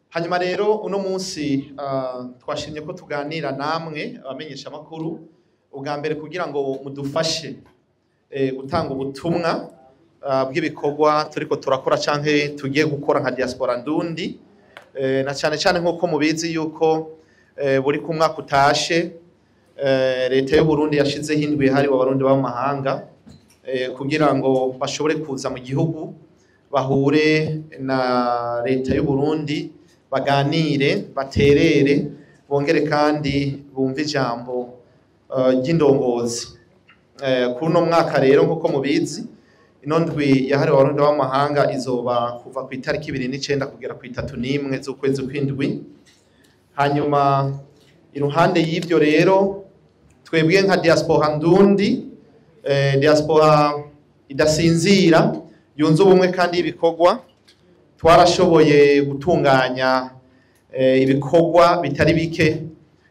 Hanyuma rero uno munsi twashimye ko tuganira namwe abamenyesha amakuru, ubwa mbere kugira ngo mudufashe gutanga ubutumwa bw'ibikorwa turiko turakora canke tugiye gukora nka diaspora ndundi, na cyane cyane nk'uko mubizi yuko buri ku mwaka utashe leta y'u Burundi yashizeho indwi yahariwe abarundi baba mu mahanga, kugira ngo bashobore kuza mu gihugu bahure na leta y'u Burundi, baganire, baterere, bongere kandi bumve ijambo ry'indongozi. Kuri uno mwaka rero, nk'uko mubizi, ino ndwi yahariwe abarundi baba mu mahanga izoba kuva ku itariki 29 kugera ku 31 z'ukwezi kw'indwi. Hanyuma iruhande y'ivyo rero, twebwe nka diaspora ndundi, diaspora idasinzira, yunze ubumwe kandi y'ibikorwa, twarashoboye gutunganya ibikorwa bitari bike,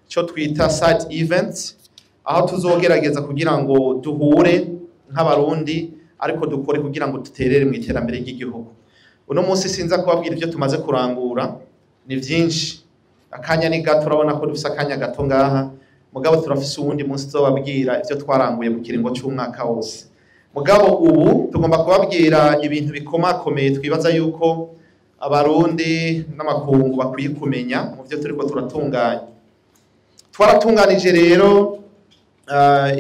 cyo twita side events, aho tuzogerageza kugira ngo duhure nk'abarundi, ariko dukore kugira ngo duterere mu iterambere ry'igihugu. Uno munsi sinza kubabwira ibyo tumaze kurangura, ni byinshi, akanya ni gato, urabona ko dufise akanya gato ngaha, mugabo turafise uwundi munsi tuzobabwira ivyo twaranguye mu kiringo c'umwaka wose. Mugabo ubu tugomba kubabwira ibintu bikomakomeye twibaza yuko abarundi n'amakungu bakwiye kumenya mu byo turiko turatunganya. Twaratunganije rero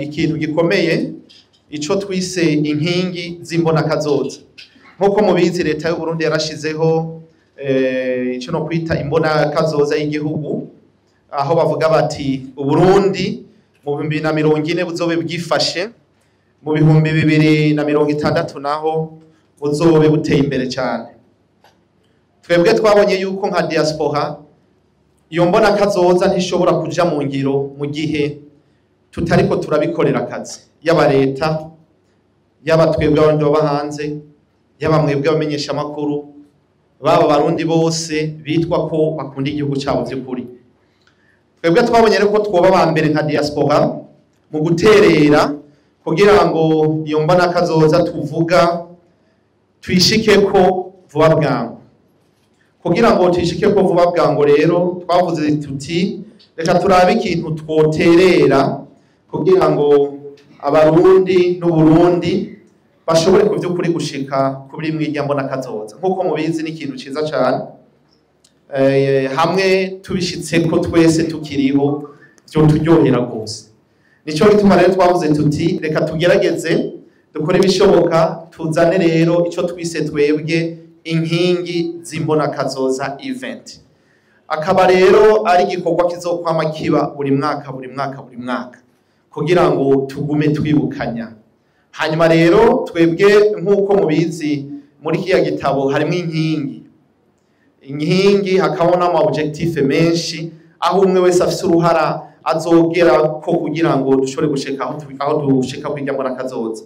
ikintu gikomeye, ico twise inkingi z'imbonakazoza. Nk'uko mubizi, leta y'u Burundi yarashizeho ico no kwita imbonakazoza y'igihugu, aho bavuga bati Uburundi mu 2040 buzobe bwifashe, mu 2060 naho buzobe buteye imbere cyane. Twebwe twabonye yuko nka diaspora iyo mbonakazoza ntishobora kuja mu ngiro mu gihe tutariko turabikorera akazi, yaba leta, yaba twebwe abandi baba hanze, yaba mwebwe abamenyesha amakuru, baba barundi bose bitwa ko bakunda igihugu cyabo by'ukuri. Twebwe twabonye rero ko twoba aba mbere nka diaspora mu guterera kugira ngo iyo mbonakazoza tuvuga twishike ko vuba bwangu. Kugira ngo twishike ko vuba bwangu rero, twavuze tuti reka turabe ikintu twoterera kugira ngo abarundi n'Uburundi bashobore ku by'ukuri gushika kuri mwirya mbonakazoza. Nk'uko mubizi, ni ikintu ciza cyane, hamwe tubishitse ko twese tukiriho byo turyohera rwose. Nico gituma rero twavuze tuti reka tugerageze dukore ibishoboka, tuzane rero ico twise twebwe inkingi z'imbonakazoza event, akaba rero ari igikorwa kizokwama kiba buri mwaka, buri mwaka, buri mwaka, kugira ngo tugume twibukanya. Hanyuma rero twebwe, nk'uko mubizi, muri kiya gitabo harimo inkingi, inkingi hakabamo n'ama objectif menshi, aho umwe wese afise uruhara azogera ko kugira ngo dushobore gushika aho dushika kwirya mbonakazoza.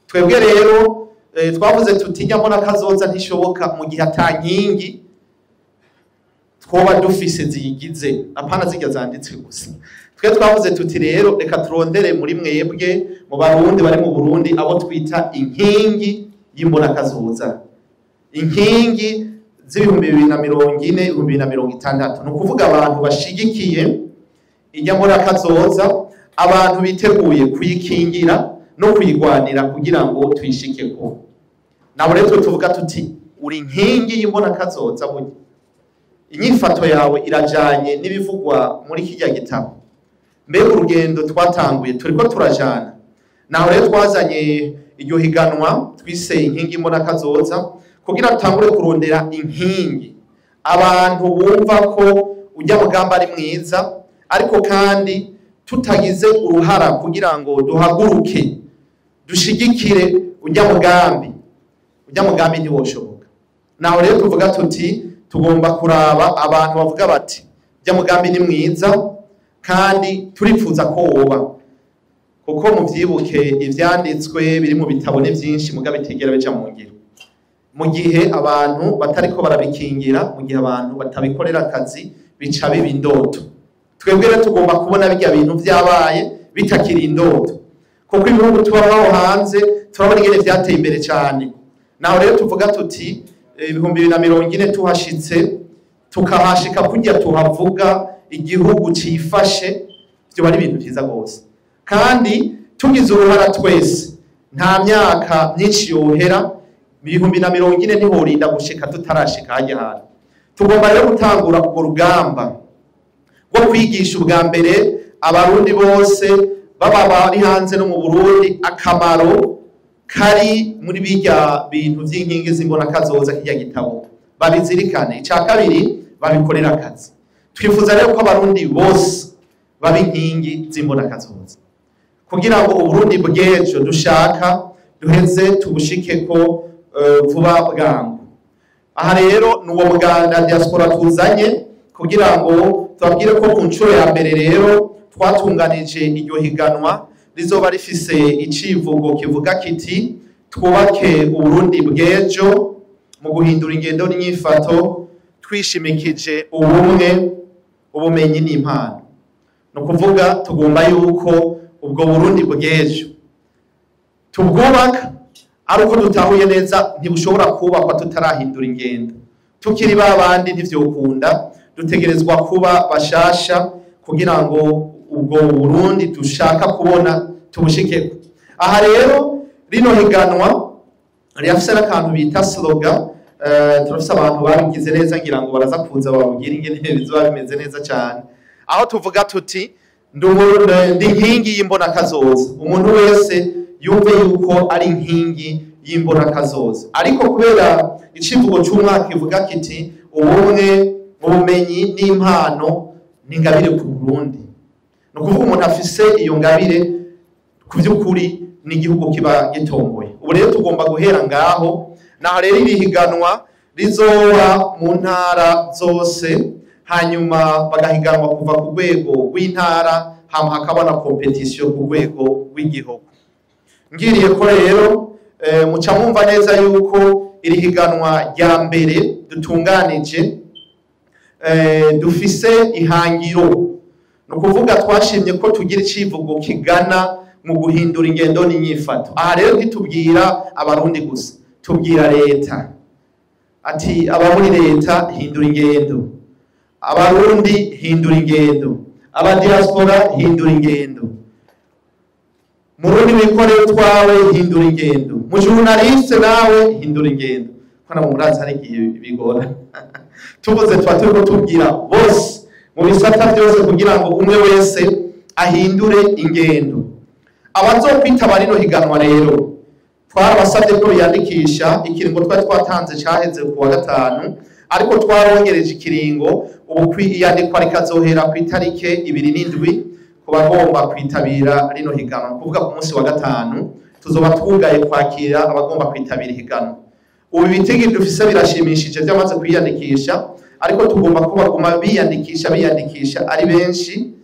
Twebwe rero twavuze tuti irya mbonakazoza ntishoboka mu gihe ata nkingi twoba dufise ziyigize, apana zirya zanditswe gusa. Twe twavuze tuti rero reka turondere muri mwebwe, mu barundi bari mu Burundi, abo twita inkingi y'imbonakazoza, inkingi z'ibihumbi 2040, 2060, ni ukuvuga abantu bashigikiye irya mbonakazoza, abantu biteguye kuyikingira no kuyigwanira kugira ngo tuyishikeko. Nabo rero twe tuvuga tuti uri inkingi y'imbonakazoza burya inyifato yawe irajanye n'ibivugwa muri kirya gitabo. Mbega urugendo twatanguye turiko turajana? Naho rero twazanye iryo higanwa twise inkingi mbonakazoza, kugira tutangure kurondera inkingi, abantu bumva ko ujya mugamba ari mwiza, ariko kandi tutagize uruhara kugira ngo duhaguruke dushigikire ujya mugambi, ujya mugambi ntiwoshoboka. Naho rero tuvuga tuti tugomba kuraba abantu bavuga bati ujya mugambi ni mwiza kandi turipfuza ko woba, kuko muvyibuke ivyanditswe biri mu bitabo ni vyinshi, muga bitigera bija mu ngiro mu gihe abantu batariko barabikingira, mu gihe abantu batabikorera akazi, bica biba indoto. Twebwe rero tugomba kubona birya bintu vyabaye bitakiri indoto, kuko ibihugu tubaho hanze turabona ingene vyateye imbere cyane. Naho rero tuvuga tuti 2040 tuhashitse. Tukahashika kujya tuhavuga igihugu cifashe, byo bari ibintu byiza gose. Kandi tugize uruhara twese, nta myaka myinshi yohera, 2040 ntihorinda gushika tutarashika hajya hantu. Tugomba rero gutangura urwo rugamba rwo kwigisha ubwa mbere abarundi bose baba bari hanze no mu Burundi akamaro kari muri bijya bintu by'inkingi z'imbona kazoza kijya gitabo, babizirikane. Icya kabiri, babikorera akazi. Twifuza rero ko abarundi bose baba inkingi z'imbona kazoza kugira ngo Uburundi bw'ejo dushaka duheze tubushike ko vuba bwangu. Aha rero ni uwo muganda diaspora tuzanye kugira ngo tubabwire ko ku nshuro ya mbere rero twatunganije iryo higanwa rizoba rifise icivugo kivuga kiti twubake Uburundi bw'ejo mu guhindura ingendo n'inyifato twishimikije ubumwe, ubumenyi n'impano. Ni ukuvuga tugomba yuko ubwo Burundi bw'ejo tubwubaka ari uko dutahuye neza, ntibushobora kubakwa tutarahindura ingendo. Tukiri babandi ntivyokunda, dutegerezwa kuba bashasha kugira ngo ubwo Burundi dushaka kubona tubushikeko. Aha rero rino higanwa rirafise n'akantu bita slogan. Turafise abantu babigize neza, ngira ngo baraza kuza bababwire ingene bizoba bimeze neza cyane, aho tuvuga tuti ndi inkingi y'imbona kazoza. Umuntu wese yumve yuko ari inkingi y'imbona kazoza. Ariko kubera icivugo c'umwaka kivuga kiti ubumwe, ubumenyi n'impano ni ingabire ku Burundi, ni ukuvuga umuntu afise iyo ngabire ku by'ukuri n'igihugu kiba gitomboye. Ubu rero tugomba guhera ngaho. Naho rero iri higanwa rizoba mu ntara zose, hanyuma bagahiganwa kuva ku rwego rw'intara, hama hakaba na competition ku rwego rw'igihugu. Ngiriye ko rero muca mwumva neza yuko iri higanwa rya mbere dutunganije dufise ihangiro. Ni ukuvuga twashimye ko tugira icivugo kigana mu guhindura ingendo n'inyifato. Aha rero ntitubwira abarundi gusa, tubwira leta ati aba muri leta hindura ingendo, abarundi hindura ingendo, aba diaspora hindura ingendo, murundi wikorera utwawe hindura ingendo, mu journaliste nawe hindura ingendo. Ko na murazi hari igihe bigora tuvuze, tuba turiko tubwira bose mu bisata byose kugira ngo umwe wese ahindure ingendo. Abazokwitaba rino higanwa rero twarabasabye ko biyandikisha. Ikiringo twari twatanze caheze ku wa gatanu, ariko twarongereje ikiringo. Ubu iyandikwa rikazohera ku itarike 27 ku bagomba kwitabira rino higanwa. Kuvuga ku munsi wa gatanu tuzoba twugaye kwakira abagomba kwitabira ihiganwa. Ubu ibitigi dufise birashimishije byamaze kwiyandikisha, ariko tugomba ko baguma biyandikisha ari benshi.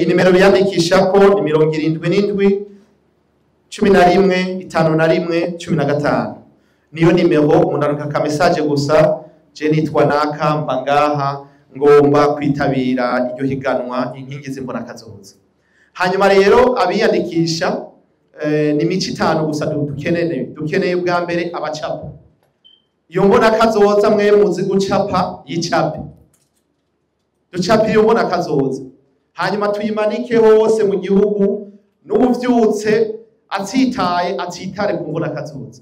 Inimero biyandikisha ko ni 77 11 51 15, niyo nimero. Umuntu ka message gusa, je nitwa naka, mba ngaha, ngomba kwitabira iryo higanwa inkingi z'imbona kazoza. Hanyuma rero abiyandikisha ni mici 5 gusa dukeneye. Ubwa mbere abacapa iyo mbona kazoza, mwe muzi gucapa, yicape, ducape iyo mbona kazoza, hanyuma tuyimanike hose mu gihugu. N'ubuvyutse atsitaye atsitare ku mbona kazoza.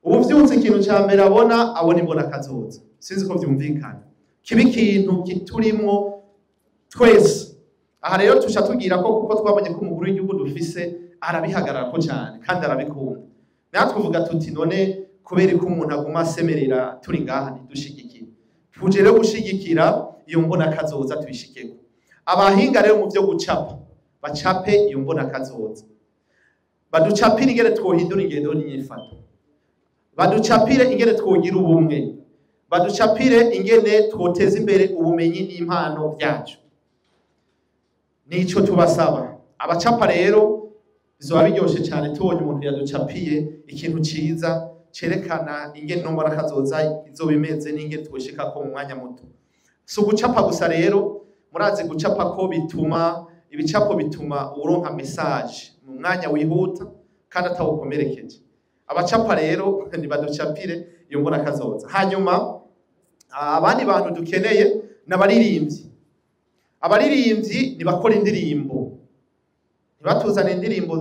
Ubuvyutse ikintu ca mbere abona imbona kazoza. Sinzi ko vyumvikana, kiba ikintu kiturimwo twese. Aha rero tusha tugira ko kuko twabonye ko umukuru w'igihugu dufise arabihagarara ko cyane kandi arabikunda, natwe tuvuga tuti none kubera ko umuntu aguma asemerera turi ngaha ntidushigikire, tuje rero gushigikira iyo mbona kazoza tuyishikeko. Abahinga rero mu byo gucapa bacape iyo mbona kazoza, baducapire ingene twohindura ingendo n'inyifato, baducapire ingene twogira ubumwe, baducapire ingene twoteza imbere ubumenyi n'impano byacu. Nico tubasaba. Abacapa rero bizoba biryoshe cyane tubonye umuntu yaducapiye ikintu ciza cerekana ingene nombora kazoza izoba imeze n'ingene twoshika ko mu mwanya muto. Si ugucapa gusa rero, murazi gucapa ko bituma ibicapo bituma uronka message mu mwanya wihuta kandi atawukomerekeje. Abacapa rero nibaducapire iyo mbona kazoza. Hanyuma Abandi bantu dukeneye n'abaririmbyi. Abaririmbyi nibakora indirimbo, ntibatuzane indirimbo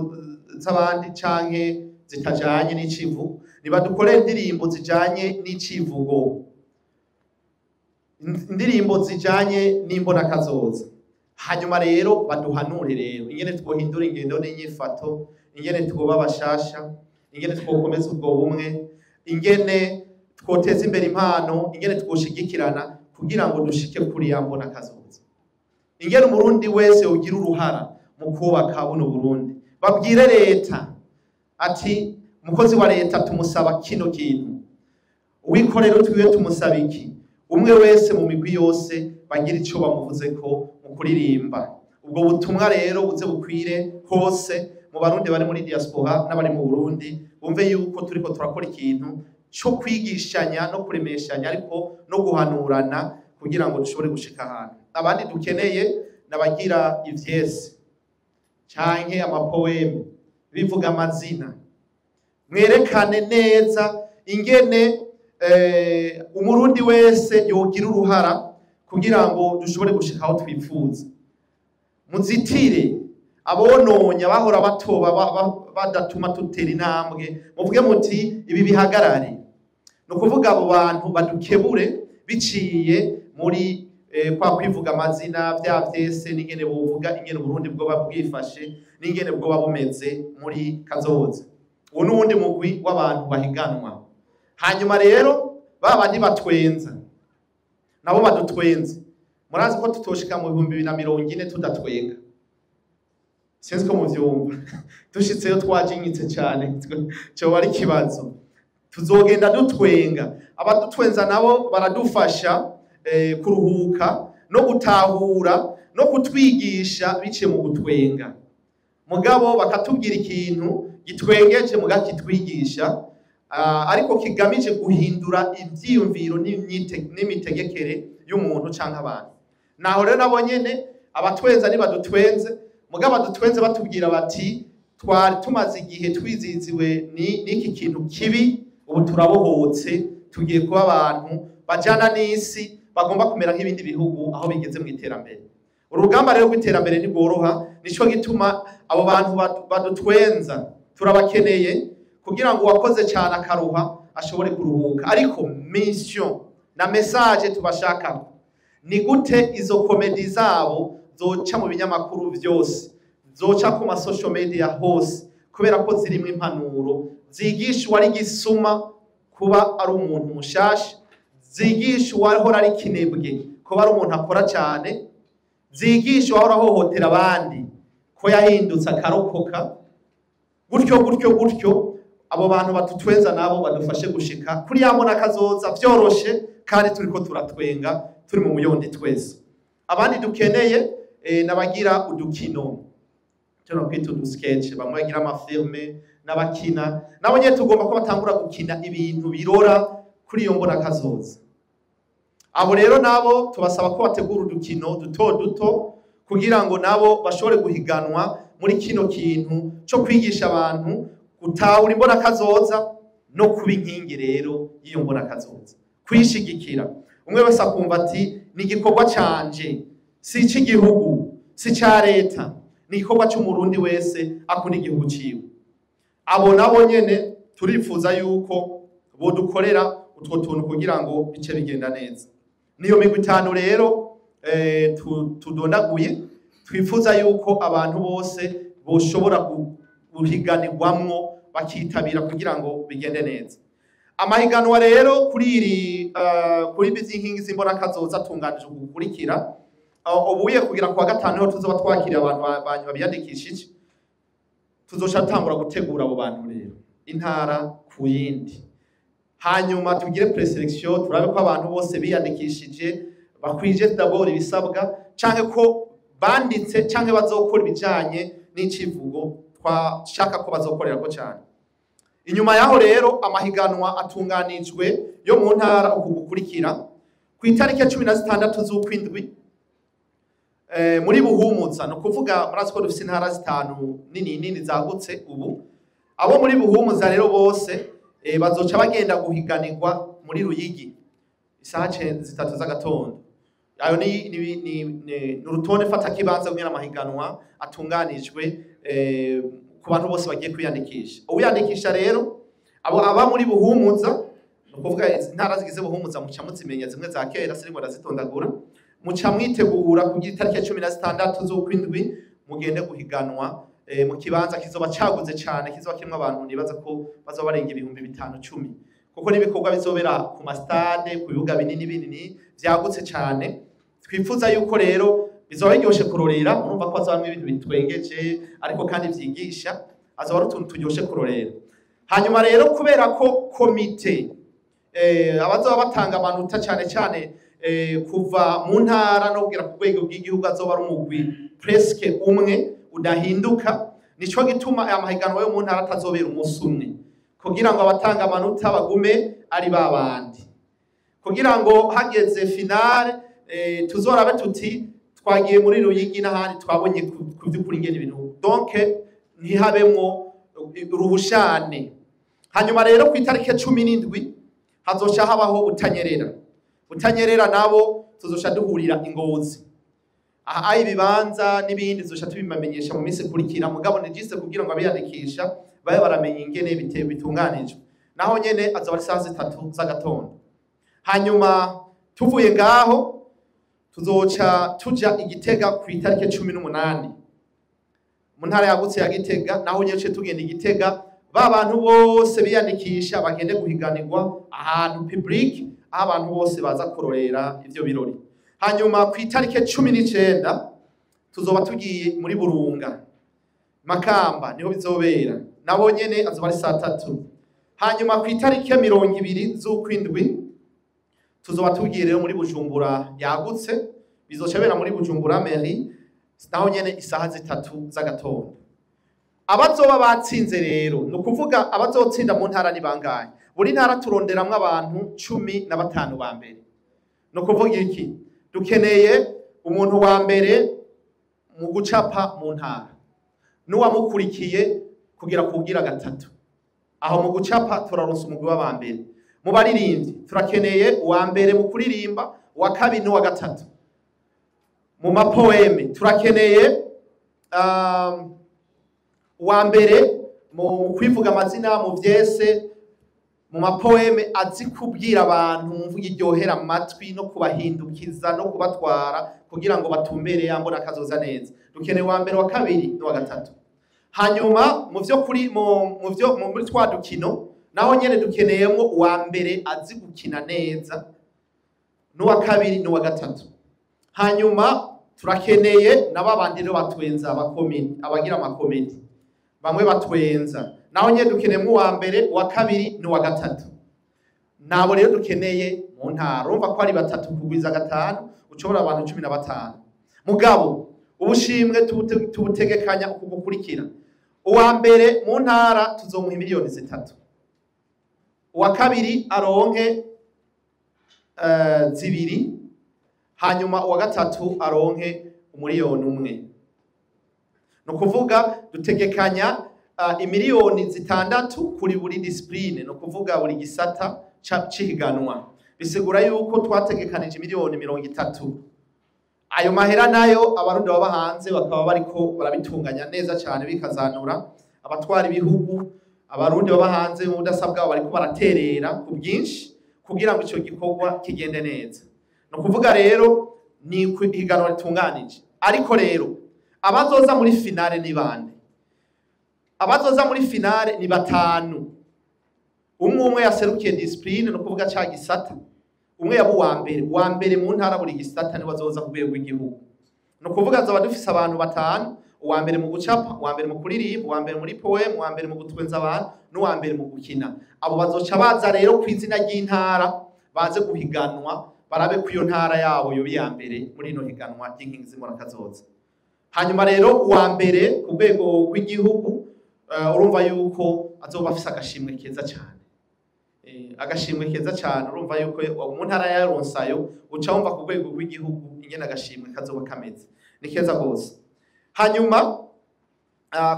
z'abandi canke zitajanye n'icivugo, nibadukorere indirimbo zijanye n'icivugo, indirimbo zijanye n'imbonakazoza. Hanyuma rero baduhanure rero ingene twohindura ingendo n'inyifato, ingene twoba bashasha, ingene twokomeza ubwo bumwe, ingene twoteza imbere impano, ingene twoshigikirana kugira ngo dushike kuri ya mbonakazoza. Ingene Umurundi wese ugira uruhara mu kubaka buno Burundi. Babwire leta ati umukozi wa leta tumusaba kino kintu, uwikorera utwiwe tumusaba iki, umwe wese mu migwi yose bagira ico bamuvuze ko mu kuririmba. Ubwo butumwa rero buze bukwire hose mu Barundi bari muri diaspora n'abari mu Burundi, bumve yuko turiko turakora ikintu cyo kwigishanya no kuremeshanya, ariko no guhanurana kugira ngo dushobore gushika ahantu. Abandi dukeneye nabagira ivyese canke amapoeme bivuga amazina, mwerekane neza ingene Umurundi wese yogira uruhara kugira ngo dushobore gushika aho twifuza. Muzitire abononye bahora batoba badatuma tutera intambwe, muvuge muti ibi bihagarare. Ni ukuvuga abo bantu badukebure biciye muri kwa kwivuga amazina vya vyese, n'ingene bovuga ingene Burundi bwoba bwifashe n'ingene bwoba bumeze muri kazoza. Uwo n'uwundi mugwi w'abantu bahiganwa. Hanyuma rero babandi batwenza nabo badutwenze. Murazi ko tutoshika mu 2040 tudatwenga, sinzi ko muvyumva. Dushitseyo twajinyitse cane, coba ari ikibazo. Tuzogenda dutwenga. Abadutwenza nabo baradufasha kuruhuka no gutahura no kutwigisha biciye mu gutwenga. Mugabo bakatubwira ikintu gitwengeje muga kitwigisha, ariko kigamije guhindura ivyiyumviro n'imitegekere y'umuntu canke abantu. Naho rero nabo nyene abatwenza nibadutwenze, mugabo badutwenze batubwira bati twari tumaze igihe twiziziwe n'iki kintu kibi, ubu turabohotse, tugiye kuba abantu bajana n'isi, bagomba kumera nk'ibindi bihugu aho bigeze mu iterambere. Urugamba rero rw'iterambere ntigworoha, nico gituma abo bantu badutwenza turabakeneye kugira ngo uwakoze cyane akaruha ashobore kuruhuka. Ariko mission na message tubashaka ni gute izo komedi zabo zoca mu binyamakuru vyose, zoca ku ma social media hose, kubera ko zirimwo impanuro zigisha uwari gisuma kuba ari umuntu mushasha, zigisha uwahora ari kinebwe kuba ari umuntu akora cyane, zigisha uwahora ahohotera abandi ko yahindutse akarokoka, gutyo gutyo gutyo. Abo bantu batutwenza nabo badufashe gushika kuri ya mbona kazoza vyoroshe, kandi turiko turatwenga turi mu muyondi twese. Abandi dukeneye nabagira udukino cyo kwita udusketch, bamwe bagira amafilme n'abakina nabo nyene tugomba ko batangura gukina ibintu birora kuri iyo mbona kazoza. Abo rero nabo tubasaba ko bategura udukino duto duto kugira ngo nabo bashobore guhiganwa muri kino kintu cyo kwigisha abantu gutahura imbona kazoza no kuba inkingi rero y'iyo mbona kazoza, kwishigikira. Umwe wese akumva ati ni igikorwa canje, si ic'igihugu, si ica leta, ni igikorwa c'Umurundi wese akunda igihugu ciwe. Abo nabo nyene turifuza yuko bodukorera utwo tuntu kugira ngo bice bigenda neza. Niyo migwi itanu rero tudondaguye, twifuza yuko abantu bose boshobora guhiganirwamwo bakitabira kugira ngo bigende neza. Amahiganwa rero kuri iri kuri bizinkingi z'imbona kazoza tunganije gukurikira ubuye kugira kwa gatanu ho tuzoba twakiriye abantu banyu babiyandikishije, tuzoca tangura gutegura abo bantu rero intara ku yindi, hanyuma tugire preselection turabe ko abantu bose biyandikishije bakwije d'abord ibisabwa, canke ko banditse canke bazokora ibijanye n'icivugo twashaka ko bazokorera ko cyane. Inyuma yaho rero amahiganwa atunganijwe yo mu ntara uku gukurikira ku itariki ya 16 z'ukwindwi muri Buhumuza, no kuvuga murazi ko dufite intara zitanu nini nini zagutse ubu. Abo muri Buhumuza rero bose bazoca bagenda guhiganirwa muri Ruyigi. Isaha 3 z'agatondo. Ayo ni urutonde fata kibanza kugira amahiganwa atunganijwe ku bantu bose bagiye kwiyandikisha. Uwiyandikisha rero abo aba muri Buhumuza, nukuvuga intara zigize Buhumuza muca muzimenya zimwe za kera singo ndazitondagura, muca mwitegura kugira itariki 16 z'ukwindwi mugende guhiganwa mu kibanza kizoba caguze cyane, kizoba kirimo abantu nibaza ko bazoba barenga 5,010, kuko n'ibikorwa bizobera ku ma stade, ku bibuga binini binini vyagutse cyane. Twifuza yuko rero bizoba biryoshe kurorera, urumva ko hazobamwo ibintu bitwengeje ariko kandi vyigisha, azoba ari utuntu turyoshe kurorera. Hanyuma rero kubera ko komite abazoba batanga amanota cyane cyane kuva mu ntara no kugera ku rwego rw'igihugu azoba ari umugwi presque umwe udahinduka, nico gituma aya mahiganwa yo mu ntara atazobera umunsi umwe, kugira ngo abatanga amanota bagume ari babandi, kugira ngo hageze finale tuzorabe tuti twagiye muri Ruyigi n'ahandi twabonye ku by'ukuri ingene ibintu, donc ntihabemwo uruhushane. Hanyuma rero ku itariki 17 hazoca habaho Butanyerera. Butanyerera nabo tuzoca duhurira Ingozi, aha ibibanza n'ibindi tuzoca tubimamenyesha mu minsi ikurikira, mugabo ni juste kugira ngo abiyandikisha babe baramenya ingene bitunganijwe. Naho nyene azoba ari saa 3 z'agatondo. Hanyuma tuvuye ngaho tuzoca tuja Igitega ku itariki 18 mu ntara yagutse ya Gitega. Naho nyene tugenda Igitega, ba bantu bose biyandikisha bagende guhiganirwa ahantu public, aho abantu bose baza kurorera ivyo birori. Hanyuma ku itariki 19 tuzoba tugiye muri Burunga, Makamba niho bizobera, nabo nyene azoba ari saa 3. Hanyuma ku itariki 20 z'ukwindwi tuzoba tugiye rero muri Bujumbura yagutse, bizoca bera muri Bujumbura mairie, naho nyene isaha 3 z'agatondo. Abazoba batsinze rero, ni ukuvuga abazotsinda mu ntara ni bangahe? Buri ntara turonderamwo abantu 15 ba mbere. Ni ukuvuga iki? Dukeneye umuntu wa mbere mu gucapa mu ntara n'uwamukurikiye kugira kugira gatatu. Aho mu gucapa turaronsa umugwi w'abambere. Mu baririmbyi turakeneye uwa mbere mu kuririmba, uwa kabiri n'uwa gatatu. Mu mapoeme turakeneye uwa mbere mu kwivuga amazina, mu vyese, mu mapoeme azi kubwira abantu mvuga iryohera amatwi no kubahindukiza no kubatwara kugira ngo batumbere yambona kazoza neza. Dukeneye uwa mbere, wa kabiri n'uwa gatatu. Hanyuma mu vyo kuri mu vyo muri twa dukino naho nyene dukeneyemwo uwa mbere azi gukina neza, n'uwa kabiri n'uwa gatatu. Hanyuma turakeneye n'ababandi rero batwenza abakomedi, abagira amakomedi bamwe batwenza, naho nyene dukeneyemwo uwa mbere, uwa kabiri n'uwa gatatu. Nabo rero dukeneye mu ntara, urumva ko ari 3 kugwiza 5 ucobora abantu 15. Mugabo ubushimwe tubutegekanya uku gukurikira: uwa mbere mu ntara tuzomuha miliyoni 3, uwa kabiri aronke 2, hanyuma uwa gatatu aronke 1 miliyoni. Nukuvuga dutegekanya imiliyoni 6 kuri buri discipline, nukuvuga buri gisata cihiganwa. Bisigura yuko twategekanije miliyoni 30. Ayo mahera nayo abarundi baba hanze bakaba bariko barabitunganya neza cyane, bikazanura abatwara ibihugu. Abarundi baba hanze mu budasa bwabo bariko baraterera ku bwinshi kugira ngo ico gikorwa kigende neza. Nukuvuga rero ni ihiganwa ritunganije. Ariko rero abazoza muri finale ni bande? Abazoza muri finale ni 5. Umwe umwe yaserukiye discipline, no kuvuga ca gisata, umwe yabo uwa mbere mu ntara buri gisata ni wazoza ku rwego rw'igihugu. No kuvuga azoba dufise abantu 5, uwa mbere mu gucapa, uwa mbere mu kuririmba, uwa mbere muri poem, uwa mbere mu gutwenza abantu, n'uwa mbere mu gukina. Abo bazoca baza rero ku izina ry'intara, baze guhiganwa, barabe ku iyo ntara yabo yoba iya mbere muri ino higanwa ry'inkingi z'Imborakazoza. Hanyuma rero uwa mbere ku rwego rw'igihugu urumva yuko azoba afise agashimwe keza cyane. Agashimwe keza cyane, urumva yuko mu ntara ya Ronsayo uca wumva ku rwego rw'igihugu ingene agashimwe kazoba kameze, ni keza gose. Hanyuma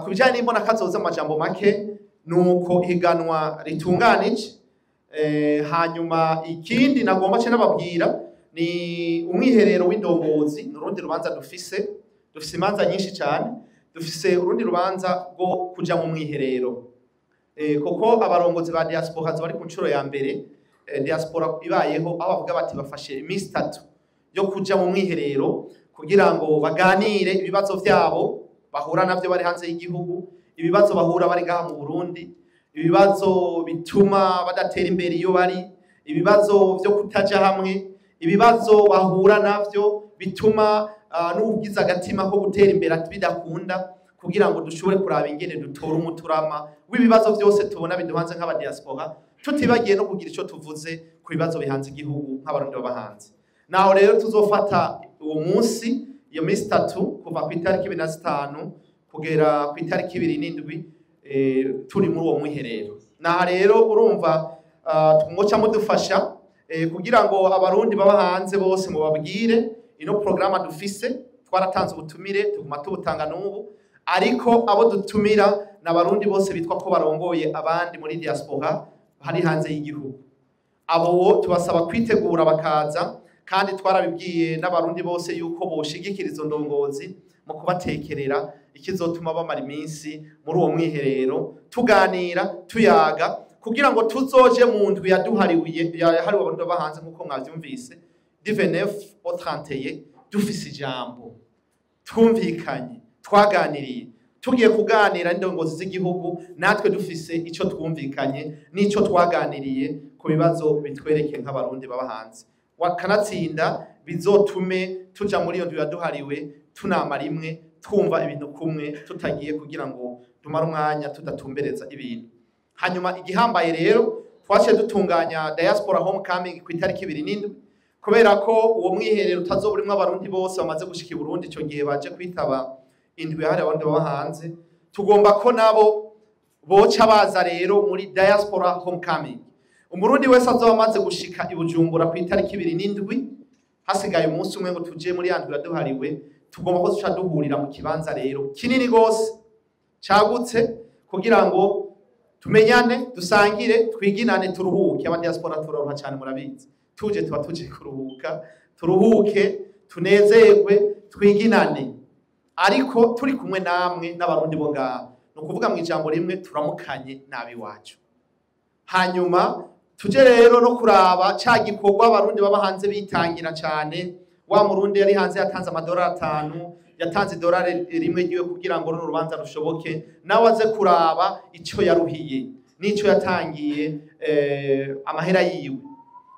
ku bijanye n'Imbonakazoza amajambo make nuko higanwa ritunganije. Hanyuma ikindi nagomba ce nababwira ni umwiherero w'indongozi, ni urundi rubanza dufise. Dufise imanza nyinshi cyane, dufise urundi rubanza rwo kuja mu mwiherero, kuko abarongozi ba diaspora bari ku nshuro ya mbere diaspora ibayeho, aho bavuga bati bafashe iminsi 3 yo kuja mu mwiherero kugira ngo baganire ibibazo vyabo bahura navyo bari hanze y'igihugu, ibibazo bahura bari ngaha mu Burundi, ibibazo bituma badatera imbere iyo bari, ibibazo vyo kutaja hamwe, ibibazo bahura navyo bituma n'ubwiza agatima ko gutera imbere bidakunda, kugira ngo dushobore kuraba ingene dutora umuturama w'ibibazo vyose tubona biduhanze nk'abadiaspora, tutibagiye no kugira ico tuvuze ku bibazo bihanze igihugu nk'abarundi baba hanze. Naho rero tuzofata uwo munsi, iyo minsi 3, kuva ku itariki 25 kugera ku itariki 27, turi muri uwo mwiherero. Naha rero urumva mwoca mudufasha kugira ngo abarundi baba hanze bose mubabwire ino programa dufise. Twaratanze ubutumire, tuguma tubutanga n'ubu, ariko abo dutumira n'abarundi bose bitwa ko barongoye abandi muri diaspora hari hanze y'igihugu. Abo tubasaba kwitegura bakaza, kandi twarabibwiye n'abarundi bose yuko boshigikira izo ndongozi mu kubatekerera ikizotuma bamara iminsi muri uwo mwiherero, tuganira tuyaga, kugira ngo tuzoje mu ndwi yaduhariwe yahariwe abarundi baba hanze, nkuko mwavyumvise, du 29 au 31, dufise ijambo, twumvikanye, twaganiriye, tugiye kuganira n'indongozi z'igihugu, natwe dufise ico twumvikanye n'ico twaganiriye ku bibazo bitwereke nk'abarundi baba hanze. Wakanatsinda bizotume tuja muri iyo ndwi yaduhariwe tunamara imwe, twumva ibintu kumwe, tutagiye kugira ngo tumare umwanya tudatumbereza ibintu. Hanyuma igihambaye rero, twaciye dutunganya diaspora homecoming ku itariki 27, kubera ko uwo mwiherero utazoba urimwo abarundi bose bamaze gushika i Burundi ico gihe baje kwitaba indwi yahariwe abarundi baba hanze. Tugomba ko nabo boca baza rero muri diaspora homecoming. Umurundi wese azoba amaze gushika i Bujumbura ku itariki 27, hasigaye umunsi umwe ngo tuje muri ya ndwi yaduhariwe, tugomba ko duca duhurira mu kibanza rero kinini gose cagutse, kugira ngo tumenyane, dusangire, twiginane, turuhuke. Aba diaspora turaruha cyane, murabizi, tuje tuba tuje kuruhuka, turuhuke, tunezerwe, twiginane, ariko turi kumwe namwe n'abarundi bo ngaha. Ni ukuvuga mu ijambo rimwe, turamukanye n'abiwacu. Hanyuma tuje rero no kuraba ca gikorwa abarundi baba hanze bitangira cyane. Wa murundi yari hanze yatanze amadolari 5, yatanze idolari rimwe ryiwe kugira ngo runo rubanza rushoboke, nawe aze kuraba ico yaruhiye n'ico yatangiye amahera yiwe.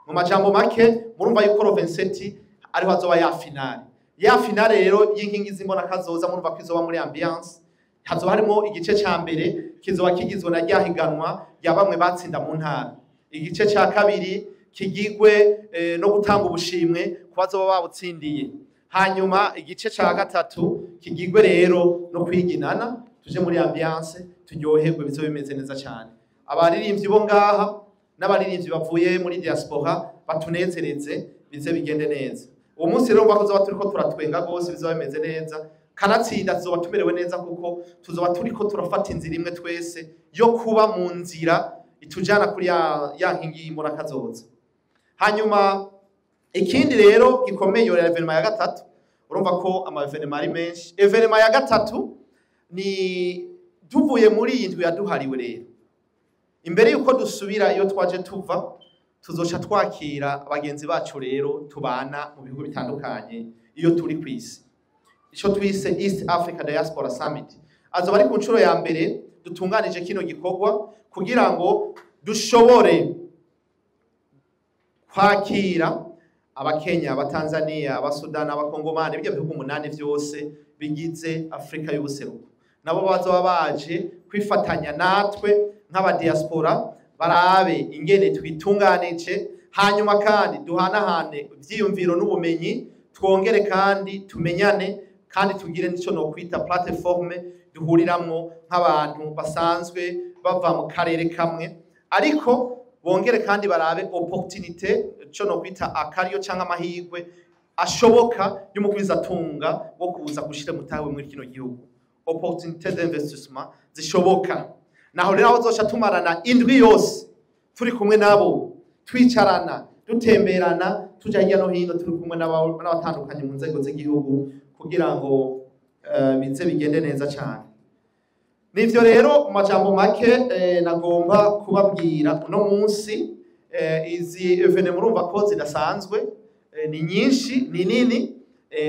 Mu majambo make, murumva yuko le 27 ariho azoba ya finale. Ya finale rero y'inkingi z'imbona kazoza, murumva ko izoba muri ambiance. Hazoba harimo igice ca mbere kizoba kigizwe na rya higanwa rya bamwe batsinda mu ntara, igice ca kabiri kigigwe no gutanga ubushimwe ku bazoba babutsindiye, hanyuma igice ca gatatu kigigwe rero no kwiginana, tuje muri ambiance, turyoherwe, bizoba bimeze neza cyane. Abaririmbyi bo ngaha n'abaririmbyi bavuye muri diaspora batunezereze, bize bigende neza. Uwo munsi rero mba tuzoba turiko turatwenga gose, bizoba bimeze neza, kanatsinda tuzoba tumerewe neza, kuko tuzoba turiko turafata inzira imwe twese yo kuba mu nzira itujana kuri ya nkingi y'imburakazoza. Hanyuma ikindi rero gikomeye, iyo événement ya gatatu, urumva ko ama événement ari menshi. Événement ya gatatu ni tuvuye muri iyi ndwi yaduhariwe rero, imbere yuko dusubira iyo twaje tuva, tuzoca twakira bagenzi bacu rero tubana mu bihugu bitandukanye iyo turi ku isi, ico twise East Africa Diaspora Summit. Azoba ari ku nshuro ya mbere dutunganije kino gikorwa kugira ngo dushobore kwakira Abakenya, Abatanzania, Abasudani, Abakongomani, ibyo bihugu 8 vyose bigize Afrika y'ubuseruko. Nabo bazoba baje kwifatanya natwe nk'abadiaspora, barabe ingene twitunganije, hanyuma kandi duhanahane ivyiyumviro n'ubumenyi, twongere kandi tumenyane, kandi tugire n'ico no kwita plateforme duhuriramwo nk'abantu basanzwe bava mu karere kamwe, ariko bongere kandi barabe opportunité, ico no kwita akaryo canke amahirwe ashoboka y'umugwizatunga wo kuza gushira mutawe muri kino gihugu, opportunité d'investissement zishoboka. Naho rero aho zoca tumarana indwi yose Turi kumwe nabo, twicarana, dutemberana, tuja hirya no hino, turi kumwe n'abatandukanye mu nzego z'igihugu kugira ngo bize bigende neza cyane. Nivyo rero mu majambo make nagomba kubabwira uno munsi. Izi événements murumva ko zidasanzwe, ni nyinshi, ni nini,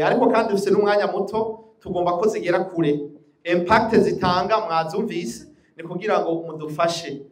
ariko kandi dufise n'umwanya muto, tugomba ko zigera kure. Impact zitanga mwazumvise, ni kugira ngo mudufashe.